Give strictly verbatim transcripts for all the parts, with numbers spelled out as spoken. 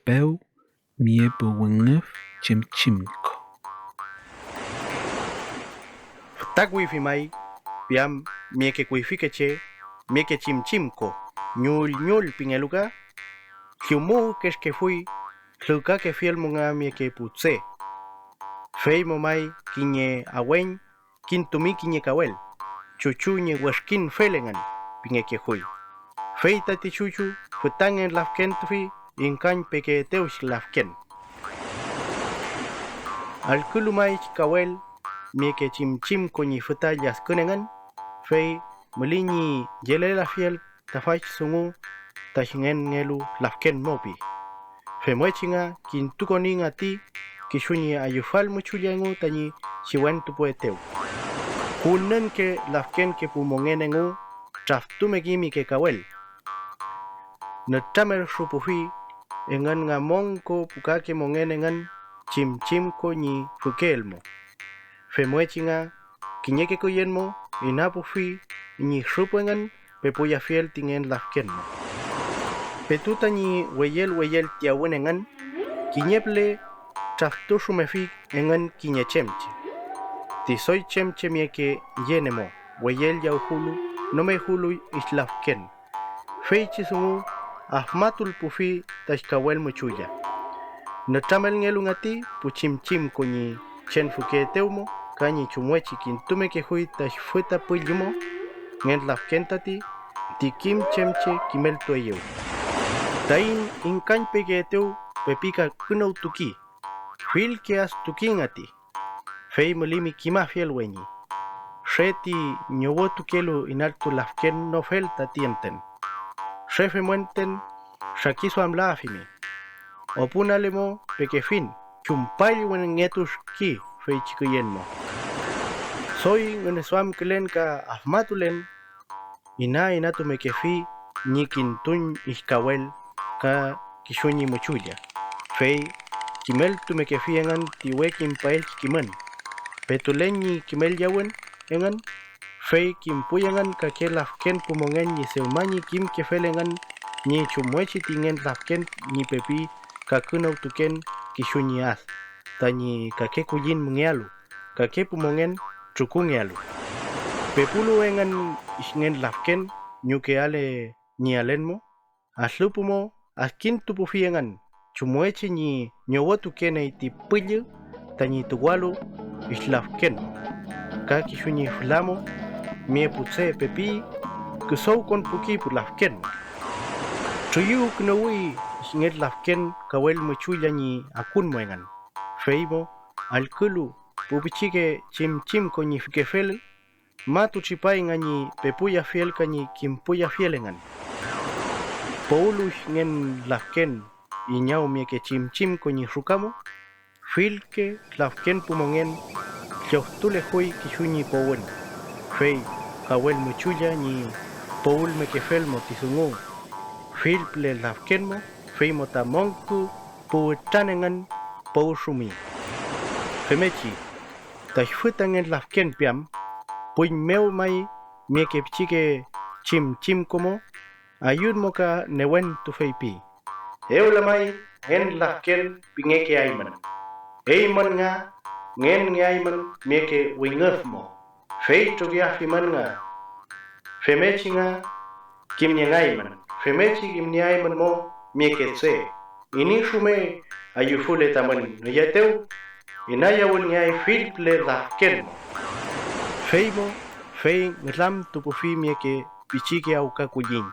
Apew, Miepu Wüngüf, Chimchimko. Füta kuyfi may, piam mieke kuyfike che, mieke chimchimko, ñull ñull pingelu ka, llumuwkeskefuy, llükakefiel mu nga mieke pu tse. Fey mo may kiñe aweñ kintumi kiñe kawel, chuchu ñi weskin fel engün pingekefuy. Fey tati chuchu fütangen lafkentufi ingkañpekeetew lafken. Allkülu may kawel mieke chimchimko ñi füta lladkün engün, fey müli ñi yelelafiel tüfachi dungu ta ngenngelu lafken mopi. Femngechi nga kintukoni ngati kisu ñi ayüfal müchulla engu tañi chiwentupuetew. Kulnünke lafkenke pu mongen engu traftumekimi kekawel. Nütramelxupufi engün nga monko pu kake mongen engün chimchimko ñi füke elmo. Femngechi nga kiñeke küyen mo inapufi ñi xüpu engün pepuyafiel ti ngen lafken mew. Petu tañi weyel weyel tiyawün engün, kiñe püle traftuxumefi engün kiñe chemche. Ti doy chemche mieke yene mo weyel yawfulu, nomefulu lafken. Feychi dungu afmatulpufi ta kawel müchulla. Nütramelngelu ngati pu chimchimko ñi chenfükeetew mo ka ñi chumngechi kintumekefuy ta füta püllü mo, ngen lafken tati, ti kim chemche kimeltueyew. Taiñ ingkañpekeetew pepi ka künuwtuki, fillke astuki ngati. Fey mülimi kimafiel weñi, re ti ñowotukelu inaltu lafken nofel tati enten. Re femwenten rakiduamlaafimi. Opunale mo pekefin, chumpallwenngetuxki feychi küyen mo. Doy ngüneduamkülen ka afmatulen, ina inatumekefi ñi kintuñ illkawel ka kisu ñi müchulla, fey kimeltumekefi engün ti we kimpaelchi kimün. Petulen ñi kimelliyawün engün, fey kimpuy engün kake lafken pu mongen ñi dewma ñi kimkefel engün ñi chumngechi ti ngen lafken ñi pepi kakünuwtuken kisu ñi ad tañi kake kulliñ müngealu, kake pu mongen trukungealu. Pepulu engün ngen lafken ñukeale ñi alen mo, alüpu mo adkintupufi engün chumngechi ñi ñowotukeney ti püllü tañi tuwalu lafken mo, ka kisu ñi füla mo, mie pu tse pepi küdawkonpuki pu lafken mo. Truyuwkünuwi ngen lafken kawel müchulla ñi akun mo engün, fey mo allkülu pu pichike chimchimko ñi fükefel, matu tripay nga ñi pepuyafiel ka ñi kimpuyafiel engün. Puwlu ngen lafken iñawmieke chimchimko ñi ruka mo, fillke lafken pu mongen llowtulefuy kisu ñi powün, fey kawel müchulla ñi powülmekefel mo ti dungu, fill püle lafken mo, fey mo ta monku pu wütran engün powüdrumi. Femngechi, ta fütangen lafken piam, puñ mew may mieke pichike chimchimko mo, ayün mo ka newentu feypi: Ew lamay ngen lafken pingekeaymün. Eymün nga ngenngeaymün mieke wingüf mo, fey trokiafimün nga. Femngechi nga kimniengaymün, femngechi kimnieaymün mo mieke tse. Iney rume ayüfule tamün nüyeetew, inayawülngeay fill püle lafken mo. Fey mo, fey ngülamtupufi mieke pichike awka kulliñ.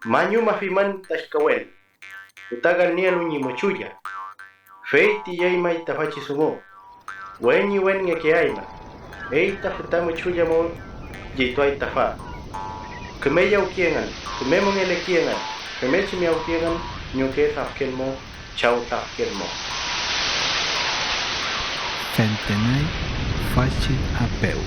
Mañumafimün ta kawel, fütakan nielu ñi müchulla. Fey tiyey may tüfachi dungu, we ñi wenngekeaymün, ey ta füta müchulla mo llituay ta fa. Küme yawki engün, küme mongeleki engün, femngechi miyawki engün ñuke lafken mo, chaw lafken mo. Fentenay fachi apew.